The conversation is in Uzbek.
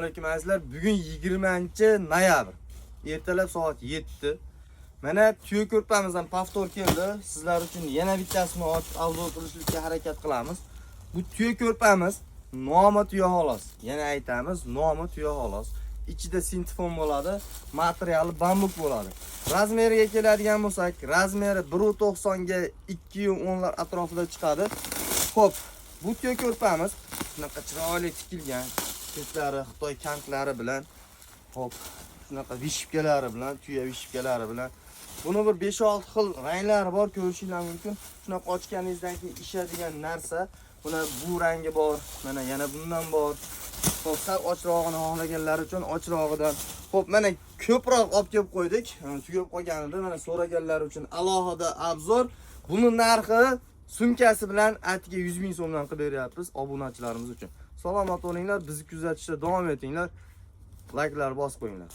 Alaykum, azizlar. Bugun 20-noyabr. Ertalab soat 7. Mana tuya ko'rpamizdan повтор keldi. Sizlar uchun yana bittasini ochib обзор qilishga harakat qilamiz. Bu tuya ko'rpamiz nomi tuya xolos. Yana aytamiz, nomi tuya xolos. Ichida sintefon bo'ladi, materiali bambuk bo'ladi. Размер iga keladigan bo'lsak, размер i 1.90 ga 2.10 lar atrofida chiqadi. Xo'p, bu tuya ko'rpamiz shunaqa chiroyli tikilgan, chetlari Xitoy kantlari bilan, xo'p, shunaqa вышивка lari bilan, tuya вышивка lari bilan. Buni bir 5-6 xil ranglari bor, ko'rishinglar mumkin. Shunaqa ochganingizdan keyin ishadigan narsa. Buni bu rangi bor, mana yana bundan bor. Xo'p, sal ochrog'ini xohlaganlar uchun ochrog'idan. Xo'p, mana ko'proq olib kelib qo'ydik. Tugab qolganida mana so'raganlar uchun alohida обзор. Buni narxi sumkasi bilan atiga 100 ming so'mdan qilib beryapmiz obunachilarimiz uchun. Salomat bo'linglar, bizni kuzatishda davom etinglar. Layklar bosib qo'yinglar.